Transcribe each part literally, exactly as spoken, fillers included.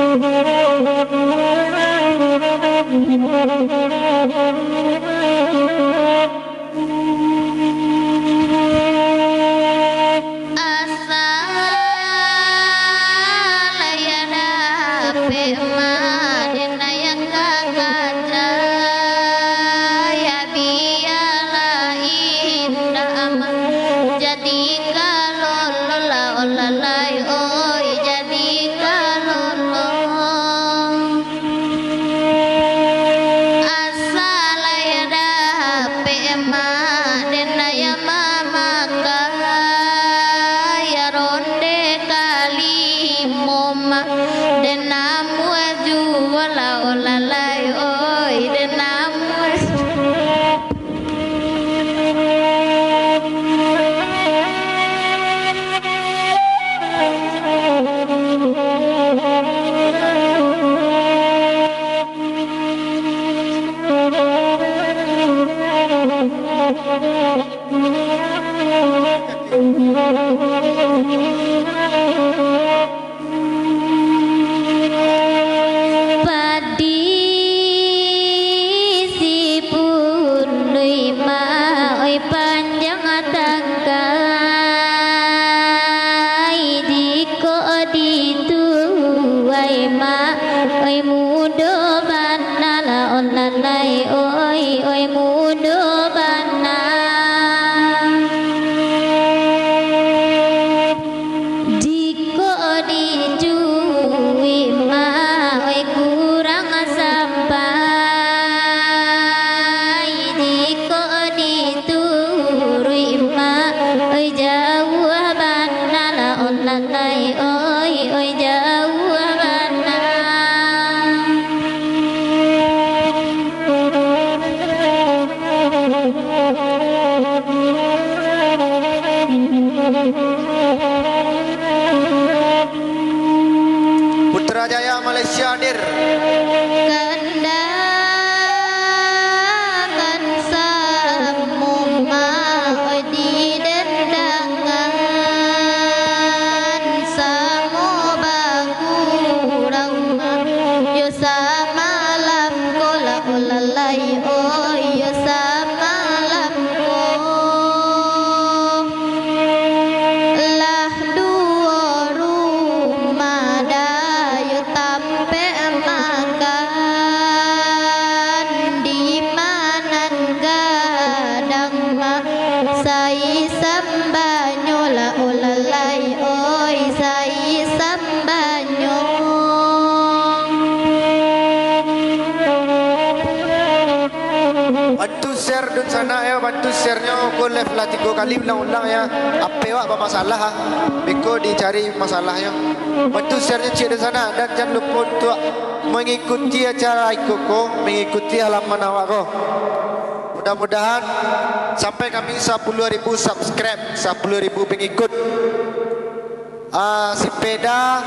Asa lai dapek mah, den nan ka kajaya, bialah indak mah. Jadi kalolo lah, olah lai, oi, jadi kalolo. Asa lai dapek mah, den nan mamakai, ronde kalimo mah, den nan juo lah, olah lai, oi, den nan Padi sipunuih mah, oi, panjang tangkai, jikok dituai mah, oi, mudo bana lah, olah lai, oi, oi, mudo bana. Jikok diicuik mah, oi, kurang sampai, jikok dituruik mah, oi, jauah bana lah, olah lai, oi, oi, jauah bana. Putrajaya Malaysia hadir. Kandakan samo mah, oi, didendangan, samo bakurang mah, yo samalam ko lah, olah lai, oi, yo samalam ko. Lah duo rumah dayo tampek makan, di manan gadang mah, sai sambanyo lah, olah lai, oi, sai sambanyo. Bantu share dunsanak yo, bantu share-nyo ko live lah tigo kali ulang-ulang yo. Ape awak bamasalah ah. Beko dicari masalahnyo. Bantu share-nyo ciek dunsanak, dan jan lupo untuak mangikuti acara iko ko, mangikuti halaman awak ko. Mudah-mudahan sampai kami sapuluah ribu subscribe, sapuluah ribu pangikut. Ah, sepeda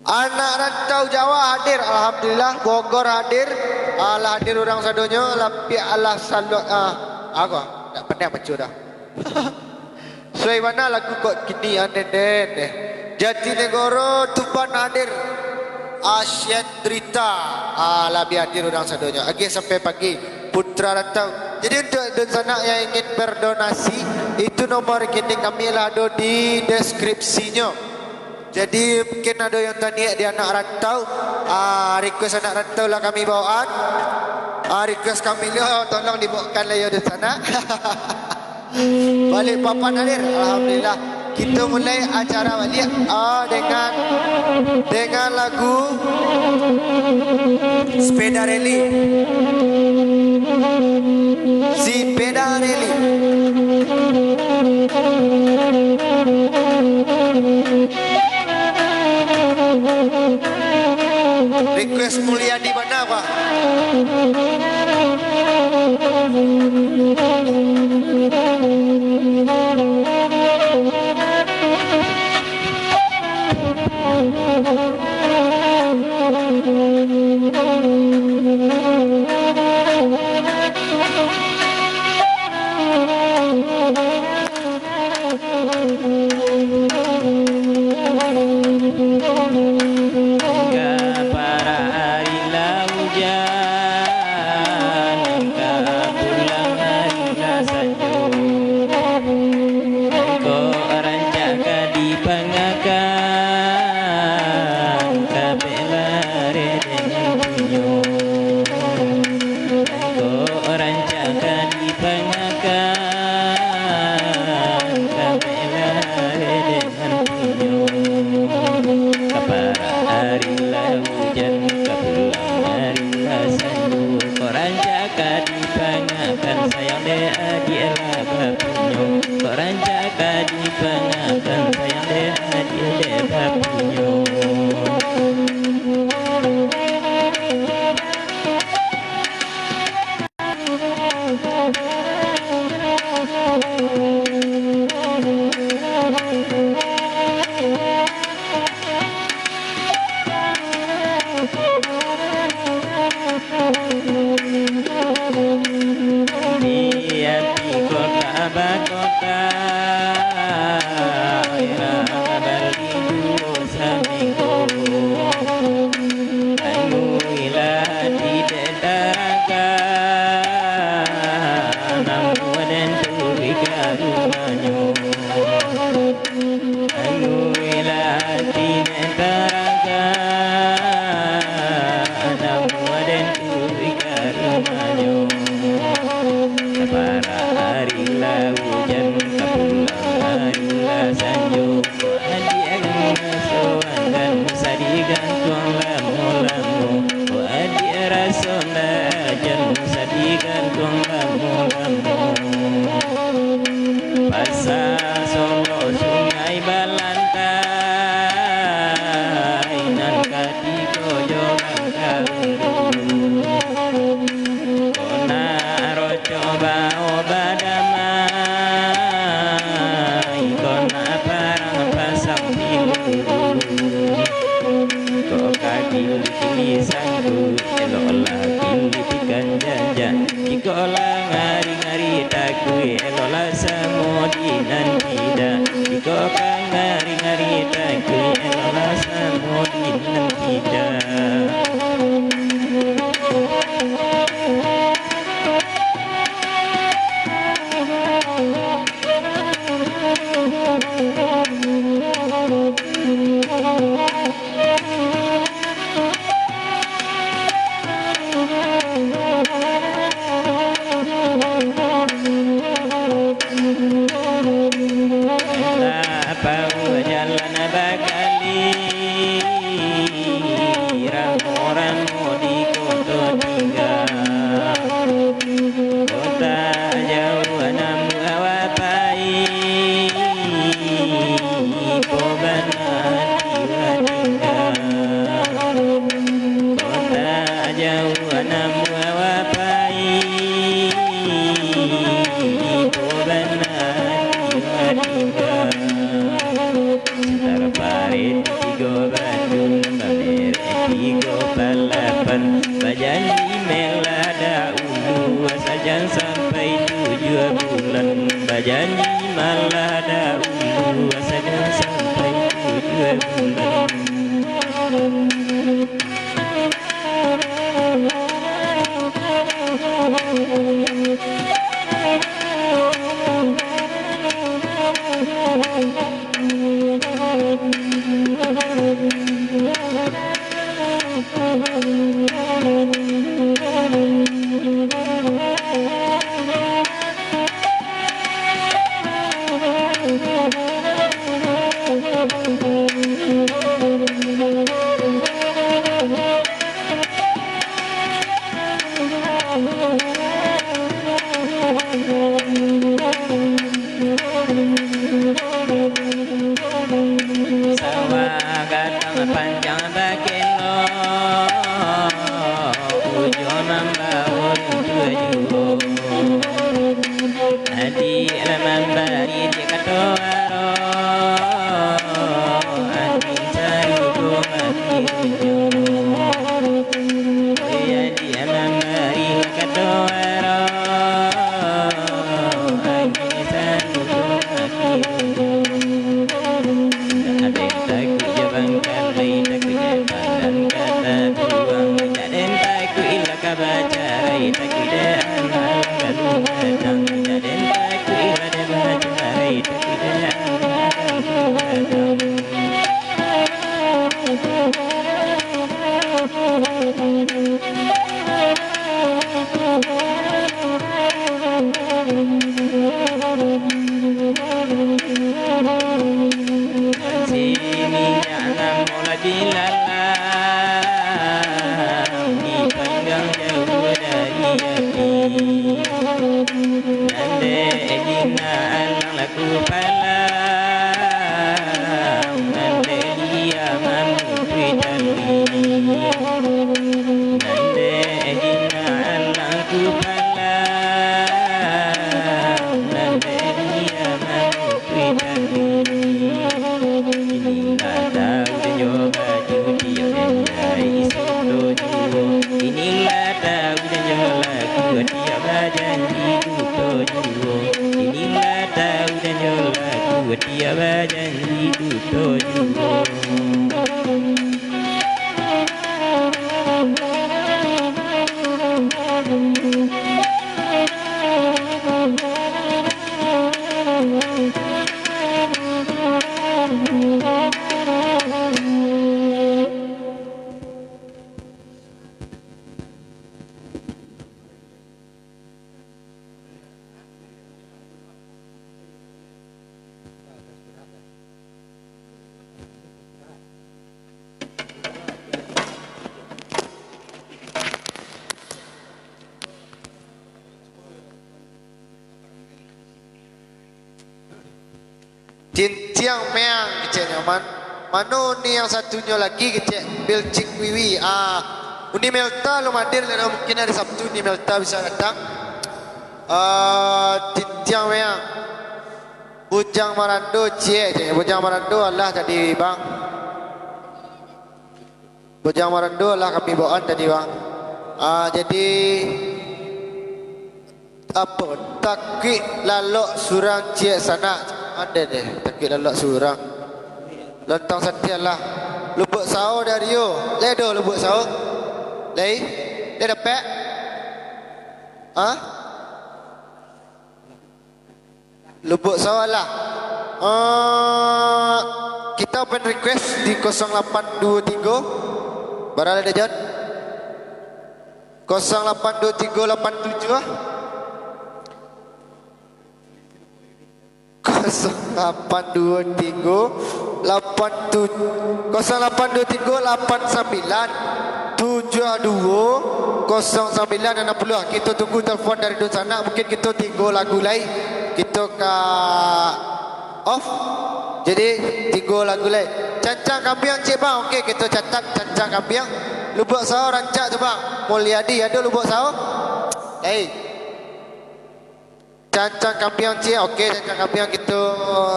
Anak rantau Jawa hadir, alhamdulillah. Bogor hadir, alah hadir urang sadonyo, Lapiak alah saluak, ah, aku dak pandai baco dah. Suai bana lagu kok kini, ah, den, den, eh. Jatinegoro, Tuban hadir, Asyen Drita, alah bi hadir urang sadonyo. Agiah sampai pagi, Putra Rantau. Jadi, untuk dunsanak yang ingin berdonasi, itu nomor rekening kami lah ado di deskripsinyo. Jadi, mungkin ado yang taniaik di anak rantau, ah, request anak rantau lah kami bawaan. Ah, request kami lo, tolong dibawakan lah yo di sana. Balikpapan hadir, alhamdulillah. Kita mulai acara baliak, ah, dengan, dengan lagu Sepeda Rally. Sepeda Rally. Request Mulyadi bana, Pak. Rancak ka dipangakan, sayang dek adil dek bapunyo. Di ati kota bakota, ira bali duo saminggu. Anu ila tidak taraga, namu den turi ka rumahnyo. Anu ila tidak taraga, namu den turi ka rumahnyo. Saparak ari lah ujan, sapulang ari lah sanjo. Adiak raso anggan, usah digantuang lamo-lamo. Adiak raso ndak ajan, usah digantuang lamo-lamo. Pasa Solok Sungai Balantai, nan katigo jo Bangka Belitung. Kok nak rocok bao badamai, kok nak parang pasang pilu. Kok ka kili-kili sangkuik, eloklah kili ikan janjak. Jikok lah ngari-ngari takuik, eloklah samo di nan tidak. Jikok ka ngari-ngari takuik, eloklah samo di nan tidak. Lah pauah jalan bakali, ramo-ramo di koto tingga. Kota jauah nan bawa pai, ibo bana tiwa tingga. Kota jauah nan bawa pai, ibo bana tiwa tingga. Tarpareh tigo baju, bamerek tigo palapan, bajanji malah dahulu, asa jan sampai tujuah bulan. Bajanji malah dahulu, asa jan sampai tujuah bulan. Sawah gadang panjang bakelo, ujuang mambao runtuah juo. Adiak lah mambari dek kato aro, angin sarugo mati runyo. Oi adiak mambari lah kato aro, angin sarugo mati runyo. Aden takuik jo bangkalai, takuik jo badan ka tabuang. Aden takuik lah ka bacarai, takuik jo anak lah ka gadang. Aden takuik lah jo bacarai, takuik jo Cinciang meang keceknyo, man. Mano ni yang satunyo lagi kecek Bilcik Wiwi? Ah, Uni Melta alun hadir, mungkin hari Sabtu Uni Melta bisa datang. Ah, cinciang meang. Bujang Marando ciek je. Bujang Marando alah tadi, Bang. Bujang Marando lah kami bawaan tadi, Bang. Ah, jadi, apo? Takuik lalok surang ciek sanak. Ado deh, takuik lalok surang. Lontong satiah lah. Lubuak Sao dari yo. Lai do Lubuak Sao? Lai? Lai dapek? Hah? Lubuak Sao lah. Eh, kita open request di kosong lapan duo tigo. Bara lah, Jon? Kosong lapan duo tigo lapan tujuah. Kosong lapan duo tigo lapan tujuah, kosong lapan duo tigo lapan sambilan tujuah duo kosong sambilan anam puluah. Kito tunggu telepon dari dunsanak, mungkin kito tigo lagu lai. Kito ka off. Jadi, tigo lagu lai. Cancang Kambiang, cek, Bang. Oke, kito catat Cancang Kambiang. Lubuak Sao rancak tu, Bang. Mulyadi, ado Lubuak Sao? Hei. Cancang Kambiang, cek. Oke, Cancang Kambiang kito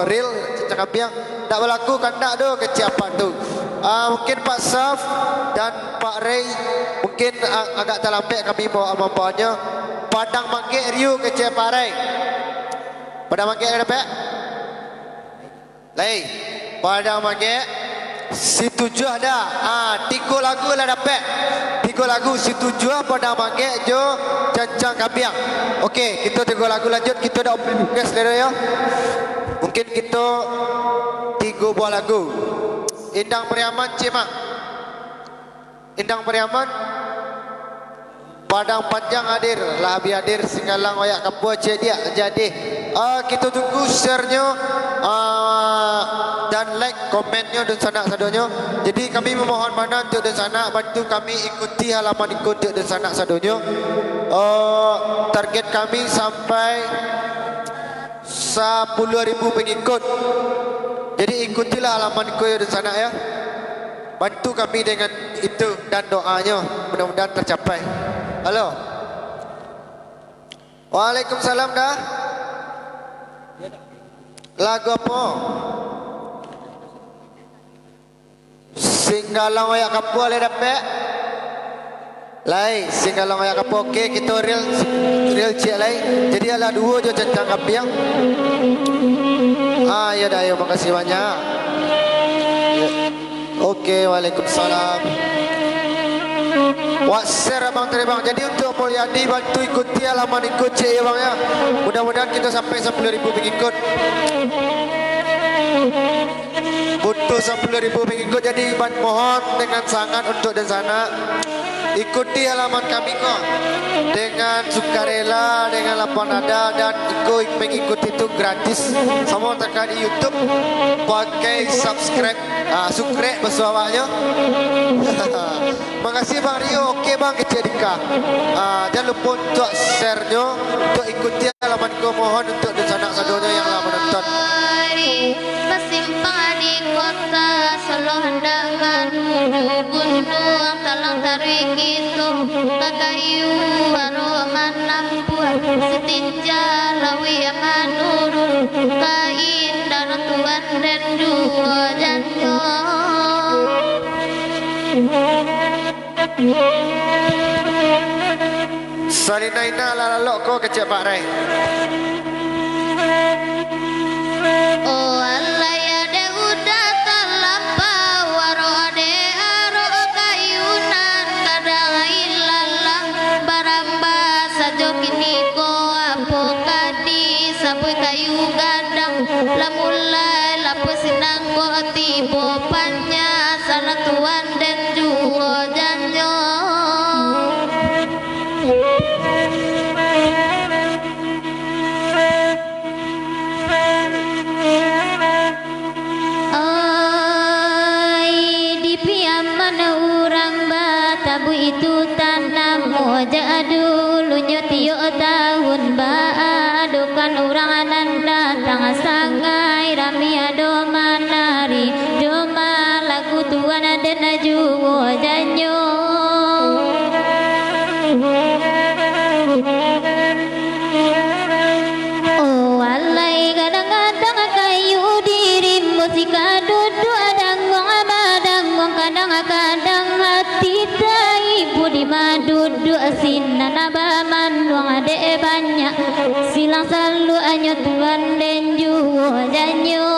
reel. Cancang Kambiang. Ndak balaku kandak do, kecek apak tu. Ah, mungkin Pak Saf dan Pak Rey, mungkin a-, agak talambek kami bawa mambaonyo. Padang Manggek Rio, kecek Pak Rey. Padang Manggek dapek? Lai. Padang Manggek, Situjuah dah. Ah, tigo lagu lah dapek. Tigo lagu, Situjuah, Padang Manggek, jo Cancang Kambiang. Oke, kito tigo lagu lanjut, kito dah open request lai yo. Mungkin kito tigo buah lagu. Indang Pariaman, cek, Mak. Indang Pariaman, Padang Panjang hadir, lah bi hadir, Singgalang Wayak Kapua, cek, diak jadi. Ah, kito tunggu share-nyo, ah, dan like, komennyo dunsanak sadonyo. Jadi, kami memohon bana untuak dunsanak, bantu kami ikuti halaman iko untuak dunsanak sadonyo. Oh, target kami sampai sapuluah ribu pengikut. Jadi, ikutilah halaman iko yo dunsanak yo. Bantu kami dengan itu dan doanyo, mudah-mudahan tercapai. Halo. Waalaikumsalam, dah. Lagu apo? Singgalang Wayak Kapua lai dapek? Lai, Singgalang Wayak Kapua. Oke, kito reel, reel ciek lai. Jadi, alah duo jo Cancang Kambiang. Ah, iyo dah, iyo, makasih banyak. Oke, waalaikumsalam. Wak share, Abang, tadi, Bang. Jadi, untuak Mulyadi, bantu ikuti halaman iko, cek, yo, Bang, yo. Mudah-mudahan kito sampai sapuluah ribu pengikut. Butuh sapuluah ribu pengikut, jadi ban-, mohon dengan sangat untuak dunsanak ikuti halaman kami ko dengan sukarela, dengan lapang dada, dan iko mengikuti tu gratis. Samo teka di YouTube, pakai subscribe, ah, sukrek basuo awaknyo. Makasih, Bang Rio. Oke, Bang, kecek Dika. Ah, jan lupo untuak share-nyo, untuak ikuti halaman ko, mohon untuak dunsanak sadonyo yang lah manonton. Pandangan ujung gunung, talang taruih kito ka kayu, aro manampuah sitinja lauik manurun, ka indaran Tuan den juo janyo. Salina-ina lah lalok ko kecek Pak Rai. Oh, alai dek udah talampau, aro dek aro kayu nan gadang ilalang, barambah sajo kini ko, apo ka disabuik kayu gadang, lah mulai lapeh sinan ko tibo panya, salah Tuan den juo janyo. Ai, di Piaman urang batabuik itu tanamo, jak dulunyo tiok tahun baadokan urang nan datang sangai rami ado manari, jo malagu Tuan den juo janyo. Oh, alai gadang-gadang kayu dirimbun, sikaduduak danguang badanguang, kadang-kadang hati taibu, di maduduak sinan bamanuang, dek banyak silang saluaknyo Tuan den juo janyo.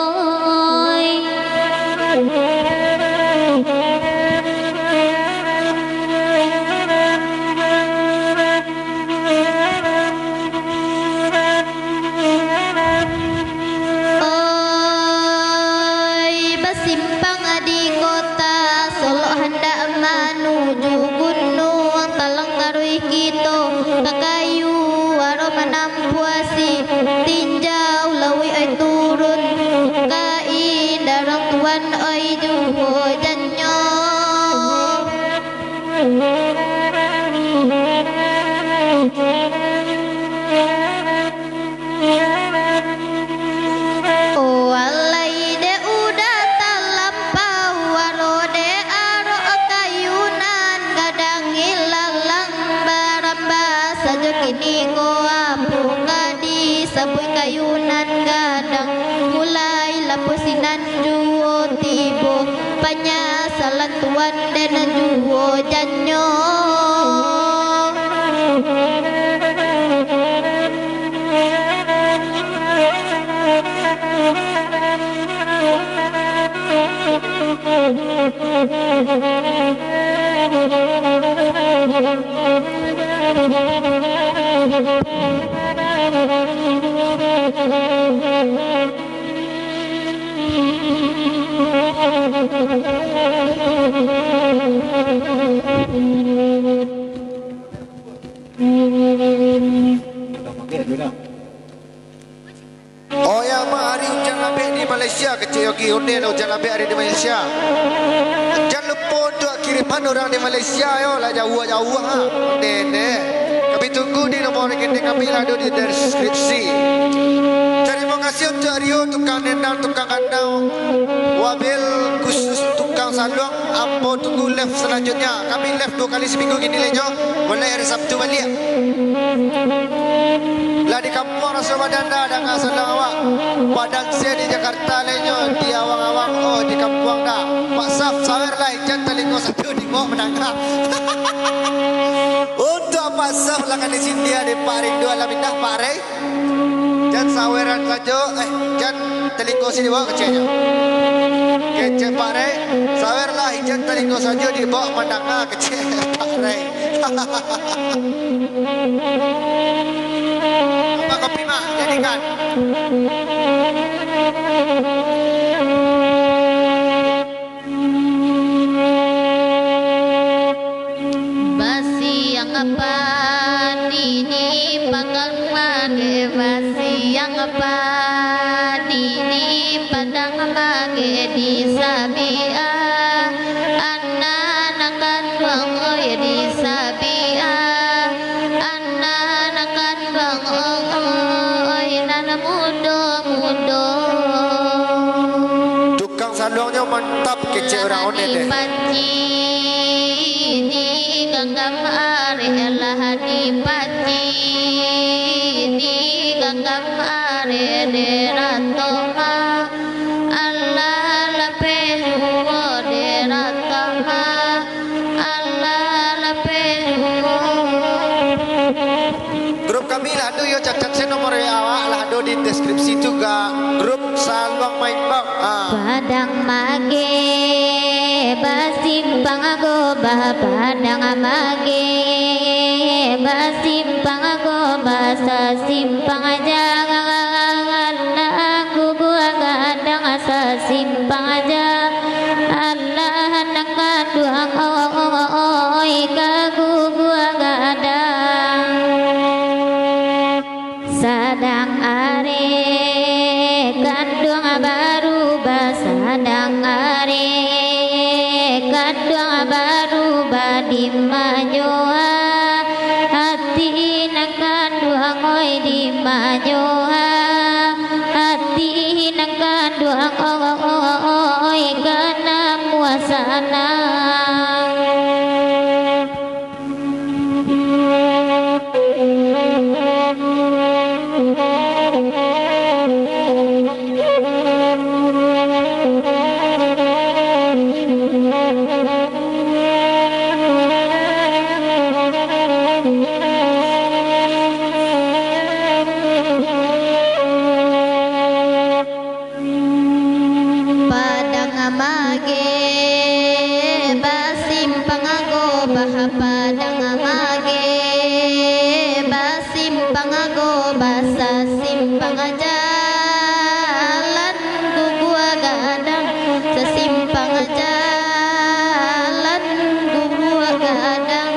Oi, basimpang di kota, Solok handak manuju gunung, talang taruih kito ka kayu, aro manampuah sitinjau lauik ai turun, ka indaran Tuan ai juo jannyo. Oh, alai dek udah talampau, aro dek arok kayu nan gadang ilalang, barambah sajo kini ko, apo ka disabuik kayu nan gadang, mulai lapeh sinan juo tibo, panyasalan Tuan den juo jannyo. Oh ya, Mak, ari ujan labek di Malaysia, kecek Yogi. Ondeh lah ujan labek ari di Malaysia. Jan lupo untuak kiriman urang di Malaysia, yo, lah jauah-jauah, ha. Ondeh, ondeh. Kami tunggu di nomor rekening kami lah ado di deskripsi. Tarimo kasih untuak Rio, tukang nendang, tukang kandang, wabil khusus tukang saluang. Ambo tunggu live salanjutnya. Kami live duo kali saminggu kini lai nyo. Mulai hari Sabtu baliak. Lah di kampuang raso badan dah, danga saluang awak. Badan se di Jakarta lai nyo, di awang-awang, oh, di kampuang dah. Pak Saf, sawer lah, ijan talingo sajo di bawah mandanga. Untuak Pak Saf lah ka disindia di Pak Rindu Alam Indah, Pak Rey. Jan saweran sajo, eh, jan talingo sini bawah keceknyo. Kecek Pak Rey, sawer lah ijan talingo sajo di bawah mandanga, kecek Pak Rey. Apa kopi mah, jadikan. Basiang padi di padang magek, basiang padi di padang magek, di sabiak anak kanduang, oi, di sabiak anak kanduang, oi, nan mudo-mudo. Tukang Luangnyo mantap, kecek urang Onde deh. Dipaci, diganggam arek lah dipaci, diganggam arek derato ma. Alah lapeh juo derato ma. Alah lapeh juo. Grup kami lah ado yo, cacak se nomor W A awak lah ado di deskripsi tu ga. Grup Saluang Main Bang. Ah. Padang Mage, basimpang gobah, Padang Mage, basimpang gobah, sasimpang jalan, Gugua Gadang, sasimpang jalan, alah nan kanduang, oi, ka Gugua Gadang. Sadang arek kanduang barubah, sadang arek kanduang barubah, di manyoa ati nan kanduang, oi, di manyoa ati nan kanduang, oi, kana muasanang. Padang Mage, basimpang gobah, Padang Mage, basimpang gobah, sasimpang jalan, Gugua Gadang, sasimpang jalan, Gugua Gadang.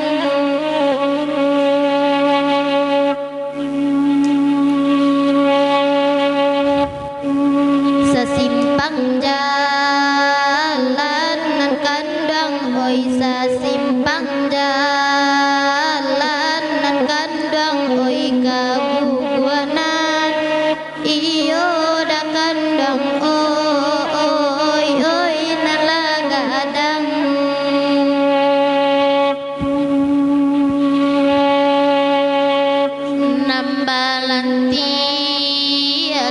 Sasimpang jalan nan kanduang, oi, sasimpang jalan nan kanduang, oi, ka Gugua nan iyo da kanduang, oi, oi, nan lah gadang. Nan balantiak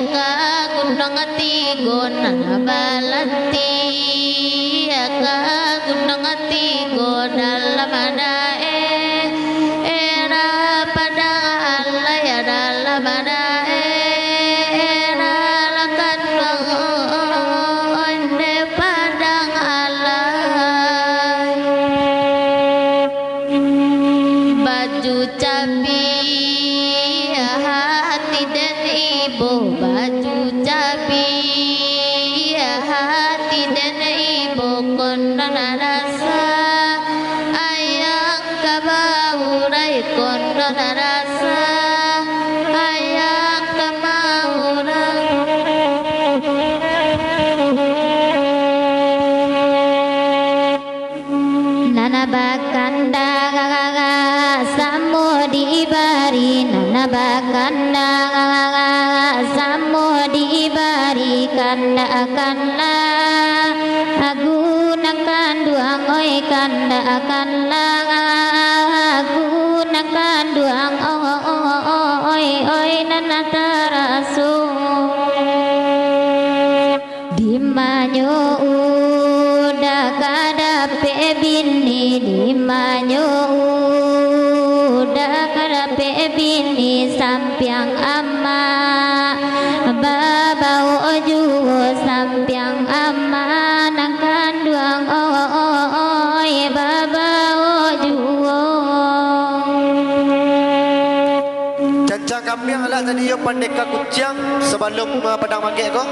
ka Gunuang Tigo, nan balantiak ka Gunuang Tigo, dalam daerah Padang Alai, dalam daerah Lakan Onde Padang Alai. Baju cabiah ati den ibo, baju cabiah ati den ibo, kondo nan rasa ayang ka baurai, kondo nan rasa ayang ka baurai. Nan bakandak samo dibari, nan bakandak samo dibari, kandakkanlah Gugua nan kanduang, oi, kandakkanlah Gugua nan kanduang, oi, oi, nan taraso. Di manyo uda ka dapek bini, di manyo uda ka dapek bini, sampiang amak babao juo, sampiang amak nan kanduang, oi, babao juo. Cancang kambiang lah tadi yo, pandeka kuciang sabalum, eh, Padang Mage ko.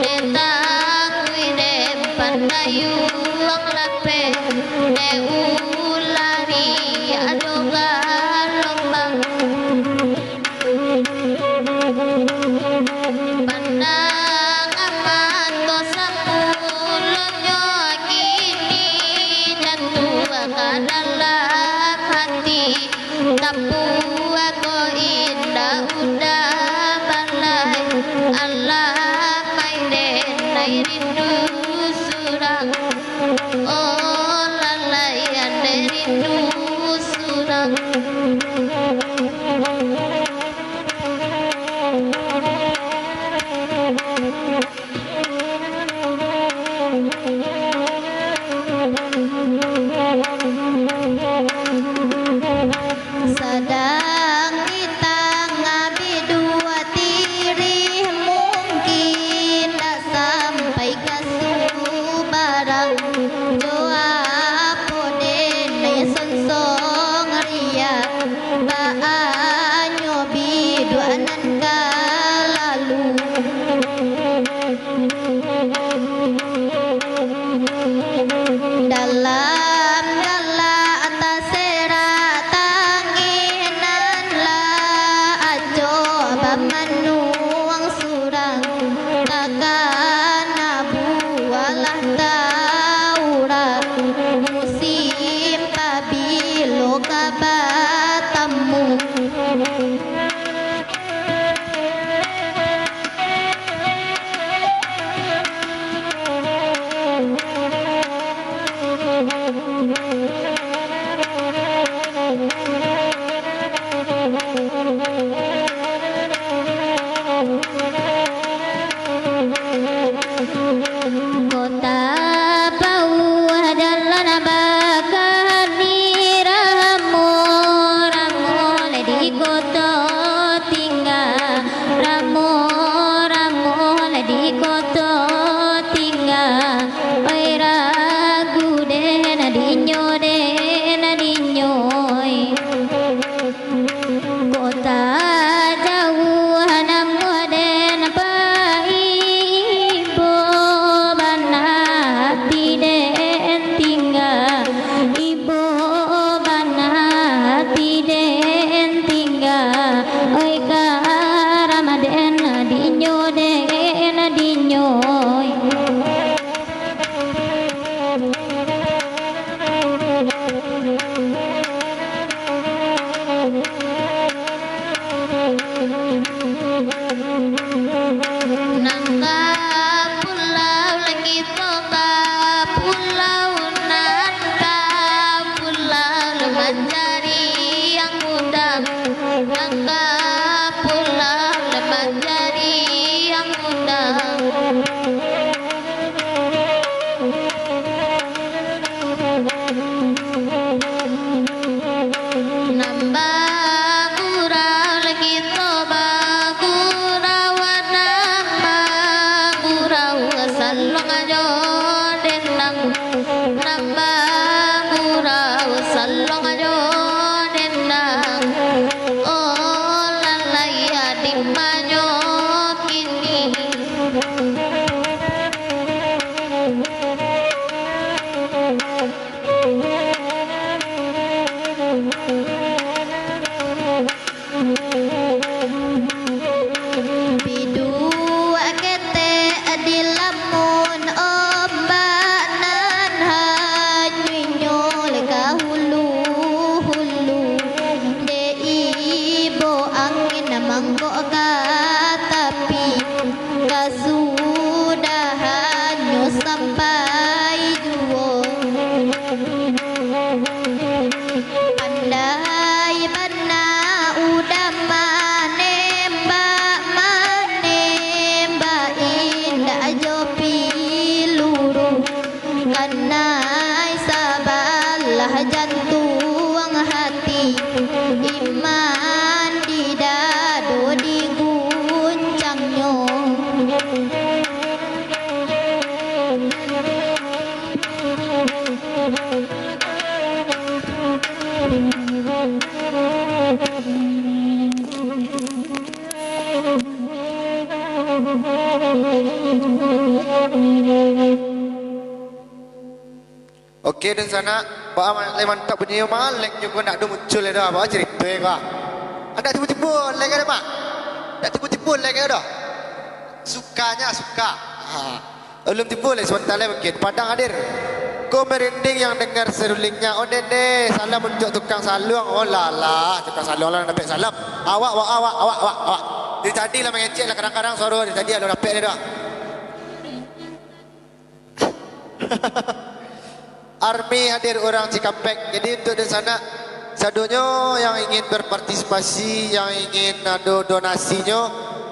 Dek takuik den pandayuang lapeh, dek ulari ado galombang. Pandang mato sapulonyo kini, jatuah ka dalam hati. Tapuah ko indak udah balai, alah mai den ai rindu surang. Oh, lalai an rindu surang. Sadang di tangah biduo tirih, mungkin ndak sampai ka subarang. Jo apo den ai sonsong riak, baanyo biduo nan ka lalu. Dalam galak taserak tangih nan lah acok bamanuang surang, takana bualah taurang, musim pabilo ka batamu. Kota pauah dalan bakani, ramo-ramo lai di koto tingga, ramo-ramo lai di koto tingga. Oi ragu den dinyo, den dinyo, oi. Kota jauah namuah den pai, ibo bana ati den tingga, ibo bana ati den tingga. Oi karama den dinyo, den dinyo, oi. Nan ka pulau lai kito ka pulau, nan ka pulau lai mancari yang udang, nan ka pulau lai mancari yang udang. Nan bagurau lai kito bagurau, nan bagurau saluang jo dendang, nan bagurau saluang jo dendang. Oh, lalai ati manyo kini. Biduo ketek dilamun ombak, nan hanyuinyo lai ka hulu-hulu. Dek ibo angin manggok ka tapi, kasudahannyo sampai juo. Pandai bana uda manembak, manembak indak jo piluru. Kanai sabalah jantuang hati, iman di dado diguncangnyo. Oke, dunsanak, baa lai mantap bunyi, malek juo ndak ado muncul dah, baa carito ko? Ndak tibo-tibo like dah, Mak? Ndak tibo-tibo like dah? Sukanya suka. Ha. Alun tibo lai, sabanta lai mungkin. Padang hadir. Ko merinding yang dengar serulingnya. Oh, nene, salam untuak tukang saluang. Oh, lah, lah, tukang saluang lah dapek salam. Awak, awak, awak, awak, awak, awak. Dari tadi lah mangecek lah, kadang-kadang suaro dari tadi alun dapek ni dah. Army hadir urang Cikampek. Jadi, untuak dunsanak sadonyo yang ingin berpartisipasi, yang ingin ado donasinyo,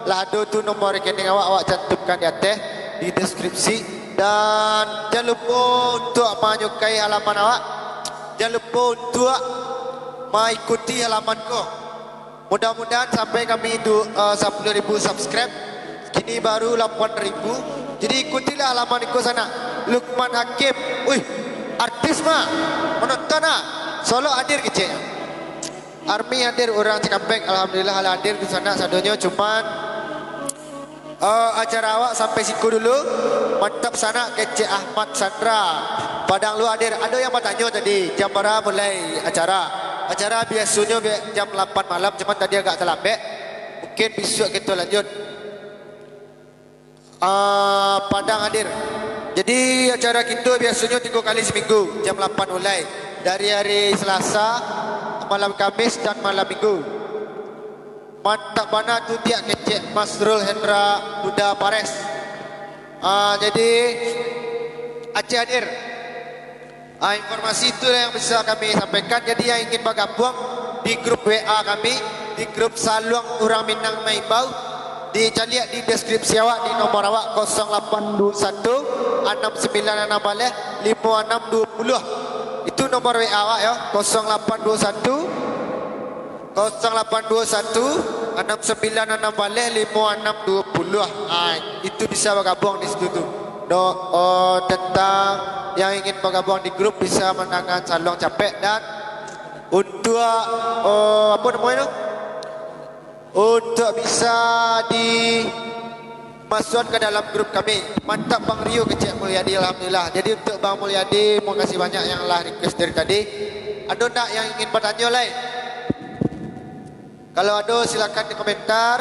lah ado tu nomor rekening awak, awak cantumkan di ateh, di deskripsi. Dan jan lupo untuak manyukai halaman awak, jan lupo untuak maikuti halaman ko. Mudah-mudahan sampai kami du-, eh, sapuluah ribu subscribe. Kini baru lapan ribu. Jadi ikutilah halaman iko sanak. Lukman Hakim. Wih, artis mah. Manonton ah. Solok hadir kecek. Army hadir urang Cikampek. Alhamdulillah lah hadir di sanak sadonyo. Cuman Eh, acara awak sampai siko dulu. Mantap sanak, kecek Ahmad Sandra. Padang Luak hadir. Ado yang batanyo tadi, jam bara mulai acara? Acara biasonyo bi-, jam lapan malam, cuman tadi agak talambek. Mungkin bisuak kito lanjut. Ah, Padang hadir. Jadi, acara kito biasonyo tigo kali saminggu, jam lapan mulai. Dari hari Selasa, malam Kamis, dan malam Minggu. Mantap bana tu, Diak, kecek Masrul Hendra Duda Pares. Ah, jadi, Aceh hadir. Ah, informasi itulah yang bisa kami sampaikan. Jadi, yang ingin bagabuang di grup W A kami, di grup Saluang Urang Minang Maimbau, dicaliak di deskripsi awak, di nomor awak kosong lapan dua satu, anam sambilan anam baleh, limo anam dua puluh. Itu nomor W A awak, yo, kosong lapan dua satu, kosong lapan dua satu, anam sambilan anam baleh, limo anam dua puluh. Ah, itu bisa bagabuang di situ tu. Do, oh, tentang yang ingin bagabuang di grup bisa mandangan Saluang Capek dan untuak, oh, apo namonyo tu? Untuak bisa di masukan ka dalam grup kami. Mantap Bang Rio, kecek Mulyadi, alhamdulillah. Jadi untuak Bang Mulyadi, makasih banyak yang lah request dari tadi. Ado ndak yang ingin batanyo lai? Kalau ado, silakan di komentar.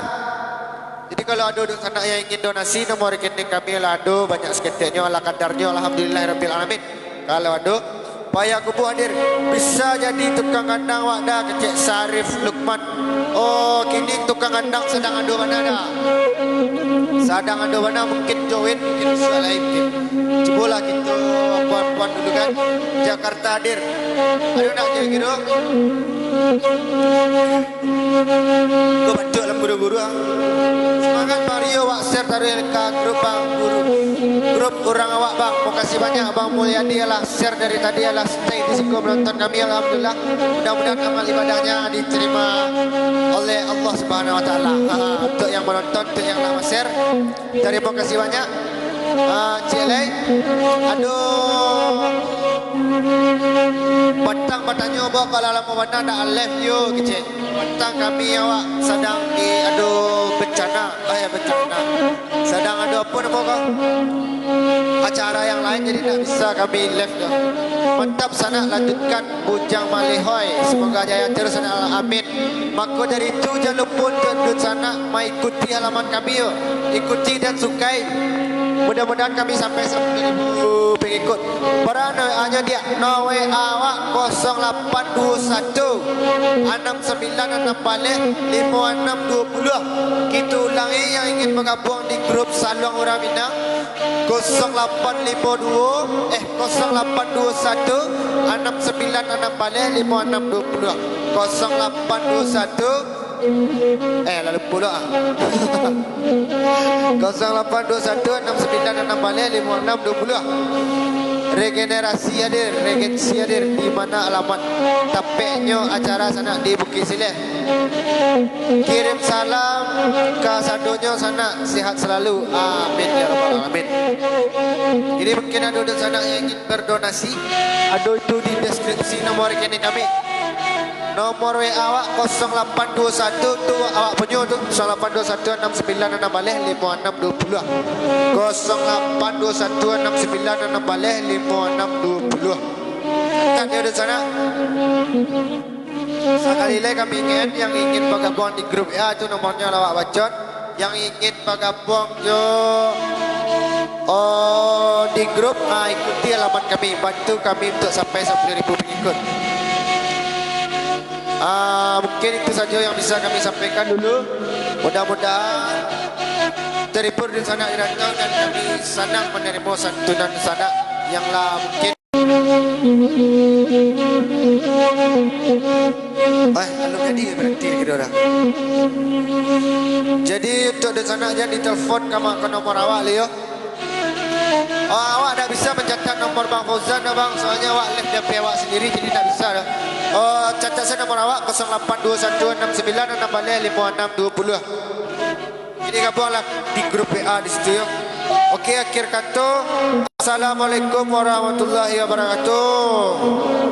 Jadi kalau ado dunsanak yang ingin donasi, nomor rekening kami lah ado, banyak saketeknyo, ala kadarnyo, alhamdulillahirabbil alamin. Kalau ado, Payakumbuh hadir, bisa jadi tukang kandang wak dah, kecek Sarif Lukman. Oh, kini tukang kandang sadang ado bana dah. Sadang ado bana, mungkin join, mungkin bisa lain, mungkin. Cubolah kito puan-puan dulu kan. Jakarta hadir. Ado nak kiro-kiro? Ko batuk lah buru-buru ah. Semangat Bang Rio, wak share taruih ka grup Bang Guru. Grup urang awak Bang. Makasih banyak Bang Mulyadi alah share dari tadi, alah stay di siko menonton kami, alhamdulillah. Mudah-mudahan amal ibadahnya diterima oleh Allah Subhanahu Wa Taala. Ha, untuk yang menonton, untuk yang lah share, tarimo kasih banyak. Ah, ciek lai. Aduh. Patang batanyo, Bang, kalau lamo bana ndak live yo, kecek. Patang kami awak sadang di, aduh, bencana. Eh, bencana. Sadang ado apo namo ko? Acara yang lain, jadi ndak bisa kami live doh. Mantap sanak, lanjutkan Bujang Malehoi. Semoga jaya terus sanak, amin. Mako dari itu, jan lupo untuak dunsanak maikuti halaman kami yo. Ikuti dan sukai. Mudah-mudahan kami sampai sapuluah ribu pengikut. Bara no W A-nyo, Diak? No W A awak kosong lapan dua satu, anam sambilan anam baleh, limo anam dua puluah. Kito ulangi, yang ingin bagabuang di grup Saluang Urang Minang, kosong lapan limo dua, eh, kosong lapan dua satu, anam sambilan anam baleh, limo anam dua puluah. Kosong lapan dua satu, eh, lalu puluah ah. Kosong lapan dua satu, anam sambilan anam baleh, limo anam dua puluah. Regenerasi hadir, regensi hadir, di mana alamat tapeknyo acara sanak? Di Bukik Sileh. Kirim salam ka sadonyo sanak, sehat selalu. Amin ya rabbal alamin. Jadi mungkin ado dunsanak yang ingin berdonasi, ado itu di deskripsi nomor rekening kami. Nomor W A awak kosong lapan dua satu tu, awak punyo tu, kosong lapan dua satu anam sambilan anam baleh limo anam dua puluah. Kosong lapan dua satu anam sambilan anam baleh limo anam dua puluah. Catat yo di sanak. Sakali lai kami ingin, yang ingin bagabuang di grup W A tu nomornyo lah awak bacot. Yang ingin bagabuang jo, oh, di grup, ah, ikuti alamat kami. Bantu kami untuk sampai sapuluah ribu pangikut. Ah, mungkin itu sajo yang bisa kami sampaikan dulu. Mudah-mudahan terhibur di sanak di rantau dan kami sanang manarimo santunan sanak yang lah mungkin. Eh, alun jadi berarti kiro urang. Jadi, untuk dunsanak jan ditelepon ka ma-, ka nomor awak lai yo. Oh, awak ndak bisa mancatat nomor Bang Fauzan doh, Bang, soalnyo awak live di H P awak sandiri, jadi ndak bisa doh. Oh, catat sajo nomor awak, kosong lapan dua satu anam sambilan anam baleh limo anam dua puluah. Jadi gabuanglah di grup W A di situ yo. Oke, akhir kato, Assalamualaikum warahmatullahi wabarakatuh.